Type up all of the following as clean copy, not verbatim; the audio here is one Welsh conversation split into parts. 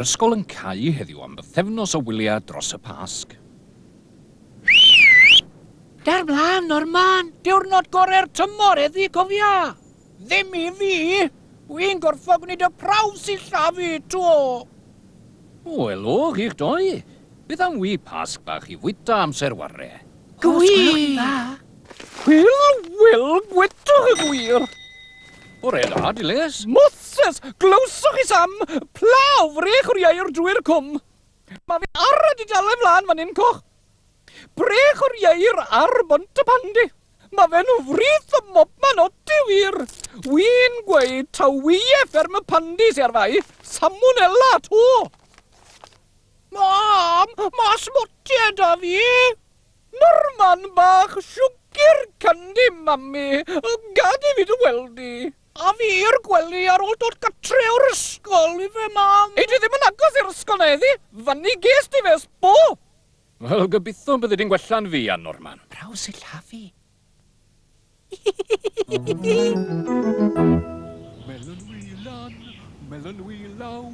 ysgol yn cau heddiw am bythefnos o wyliau dros y Pasg. Dar mlaen, Norman! Diwrnod gorau'r tymor heddi, cofia! Ddim i fi! Wi'n gorfod gwneud y prawf sillafu 'to! O, helo chi'ch doi! Beth am wy Pasg bach i fwyta amser ware? Gwych! Wel, wel, gwedwch y gwir! Bore da, Dilys. Moses! Glywsoch chi Sam? Pla o frech o'r ieir drwy'r cwm. Mae fe ar y dudalen flan fan hyn, coch. Brech o'r ieir ar bont y pandy. Mae fe'n frith ym mhobman odi wir. Wi'n gweud taw wie fferm y pandy sy ar fai. Salmonella 'to. Mam, ma smotie 'da fi! Norman bach, siwgr candy mami, gad i fi dy weld di. A fi i'r gwely ar ôl dod gatre o'r ysgol, ife mam? Ei di ddim yn agos i'r ysgol na heddi, fyny ges di fe, sbo! Wel, gobeithio byddi di'n gwella'n fuan, Norman. Prawf sillafu. Melyn wylan, melyn wylaw,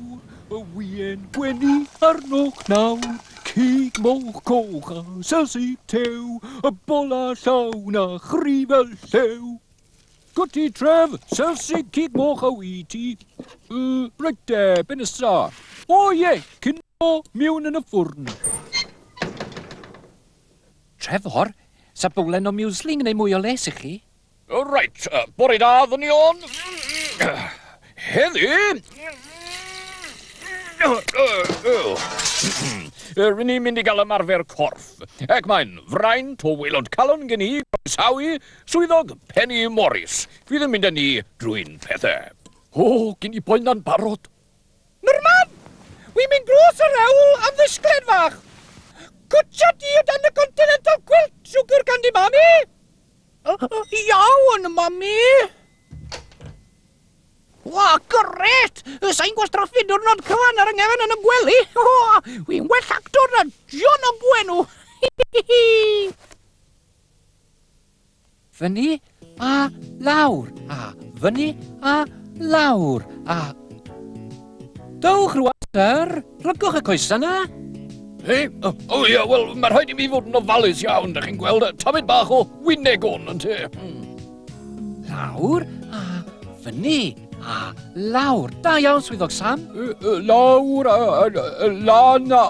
y wien gwenu arnoch nawr, cig moch coch a selsig tew, y bola llawn a chri fel llew. Gwti tref, selsig cig moch a wy ti. Reit te, be nesa? O ie, cinio miwn yn y ffwrn. Trefor, 'sa bowlen o muesli yn gwneud mwy o les i chi? Reit, bore da ddynion. Heddi... Rŷn ni'n mynd i gael ymarfer corff, ac mae'n fraint o waelod calon gen i groesawu swyddog Penny Morris, fydd yn mynd â ni drwy'n pethau. O, gin i boena'n barod. Norman! Wi'n mynd dros yr hewl am ddisgled fach! Cwtsia di o dan y Continental Quilt, siwgr candy mami! Iawn, mami! Wa, grêt! Sa i'n gwastraffu diwrnod cyfan ar 'y nghefn yn y gwely! Wi'n well actor na John Ogwen! Fyny a lawr, a fyny a lawr, a... Dowch rwan, sir! Plygwch y coesau 'na! Hei, o oh, ie, wel, mae rhaid i mi fod yn ofalus iawn, da chi'n gweld, tamed bach o wynegon, yn te. Lawr, a fyny, a lawr. Da iawn, swyddog Sam. Lawr, a, a, lan, a...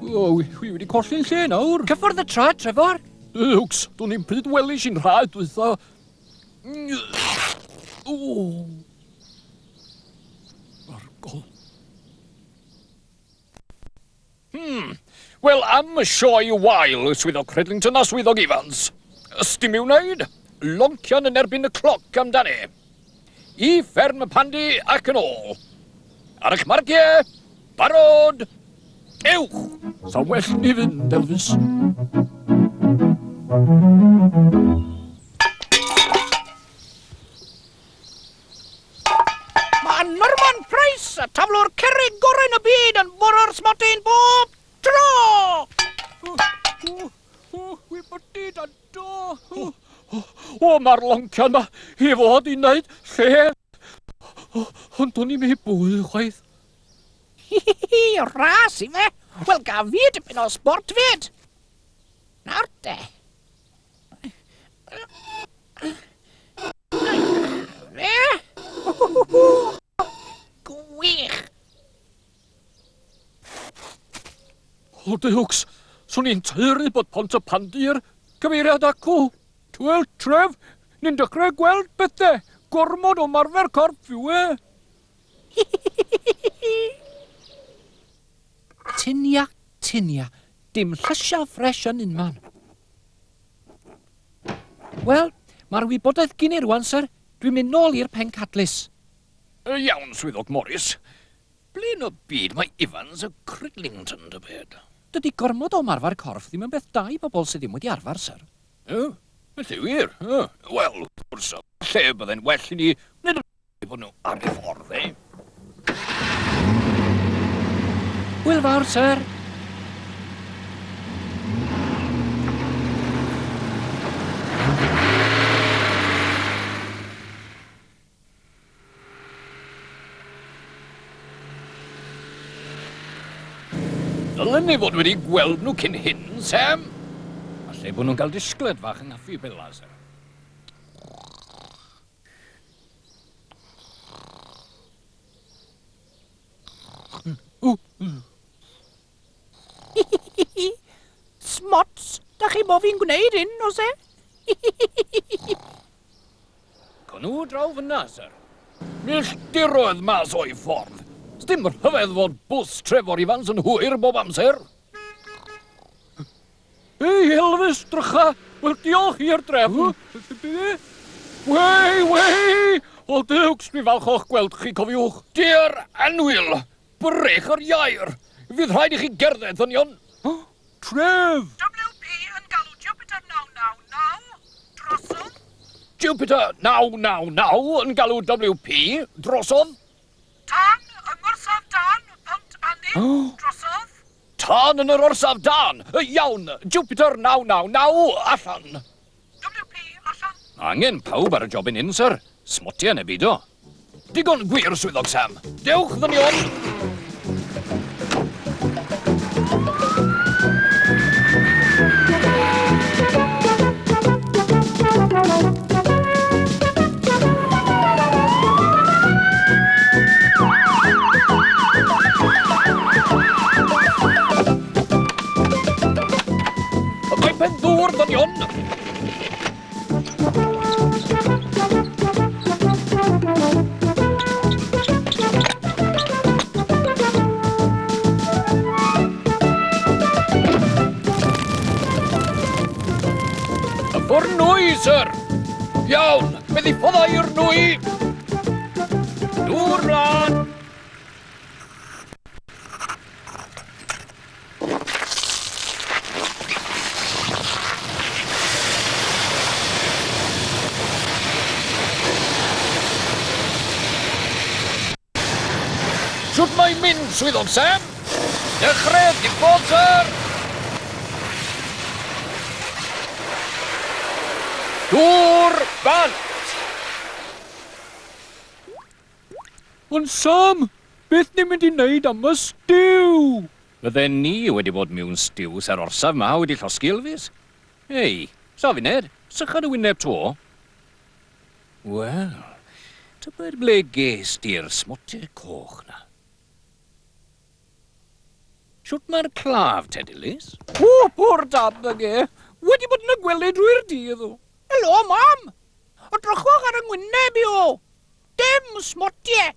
O, wi wedi colli'n lle nawr. Cyffwrdd y traed, Trefor. Lwcs, dwn i'm pryd welis i'n rhaid dwytha. O! Argol. Hmm. Wel, am y sioe wael, Swyddog Cridlington a Swyddog Evans. Ystum i'w wneud, loncian yn erbyn y cloc amdani. I fferm y Pandy ac yn ôl. Ar eich marciau, barod, ewch! Sa well ni fynd, Elvis. Mae Norman Price, y taflwr cerrig gorau yn y byd, yn bwrw'r smotyn bob tro! O, o, wi byty dan do. O, o, mae'r loncian ma i fod i wneud lle. Ond do'n i'm ei bwy chwaith. Hihihi, ras i fe. Wel, gaf fi dipyn o sbort fyd. Nawr te. Gwych! O, Dewx, swn i'n taeru bod Pont y Pandy i'r cyfeiriad acw. Wel, Tref, ni'n dechrau gweld pethau. Gormod o marfer corff yw e. Tinia, tinia, dim llysiau ffresh yn unman. Wel, mae'r wybodaeth gin i rwan, syr. Dwi'n mynd nôl i'r pencadlys. Iawn, Swyddog Morris. Ble yn y byd mae Evans a Cridlington, tybed? Dydy gormod o ymarfer corff ddim yn beth da i bobl sydd ddim wedi arfer, syr. O, felly wir? O, wel, wrth gwrs, falle byddai'n well i ni wneud yn bod nhw ar eu ffordd, eh? Hwyl fawr, syr. Dylen ni fod wedi gweld nhw cyn hyn, Sam. Falle bod nhw'n cael disgled fach yng nghaffi Bella, sir. Smots, da chi bo fi'n gwneud hyn, os e? Co nhw draw fyna, sir. Milltiroedd mas o'i ffordd. Sdim rhyfedd fod bws Trefor Ifans yn hwyr bob amser. Ei, Elvis, drycha! Wel, diolch i'r drefn. Be? Wei, wei! O, duwcs, dwi falch o'ch gweld chi, cofiwch. Dear annwyl, brech yr iair! Fydd rhaid i chi gerdded, ddynion. Tref! WP yn galw Jupiter 999, drosodd. Jupiter 999 yn galw WP, drosodd. Tân yng ngorsaf dân, Pontypandy, drosodd. Tân yn yr orsaf dân! Iawn, Jupiter 999, allan. WP, allan. Angen pawb ar y jobyn hyn, syr. Smotia neu bido. Digon gwir, swyddog Sam. Dewch, ddynion! Y peipen ddŵr, ddynion! Y ffwrn nwy, sir! Iawn, fe ddiffoddai i'r nwy! Dŵr mlaen! Shwt mae'n mynd, swyddog Sam? Dechrau diffodd, sir! Dŵr bant! Ond Sam, beth ni'n mynd i wneud am y stew? Fydden ni wedi bod mewn stew sa'r orsaf 'ma wedi llosgi, Elvis. Hei, sa funed, sycha dy wyneb 'to. Wel, tybed ble ges di'r smotie coch 'na? Shwt mae'r claf te, Dilys? O, poor dad nag e. Wedi bod yn y gwely drwy'r dydd. Helo, mam! Edrychwch ar 'y ngwyneb i o! Dim smotie!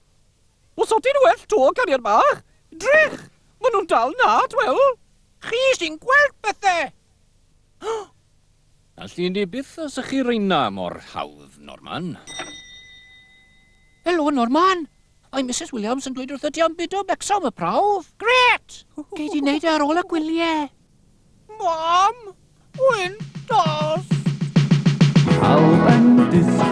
Os o ti'n well 'to, cariad bach. Drych! Maen nhw'n dal 'na, t'wel. Chi sy'n gweld pethe! Alli di byth â sychu reina mor hawdd, Norman. Helo, Norman! Mae Misus Williams yn dweud wrtho ti am bido becso am y prawf. Grêt! Gei di wneud e ar ôl y gwyliau. Mam! Wy'n dost! Pawb yn disgwyl.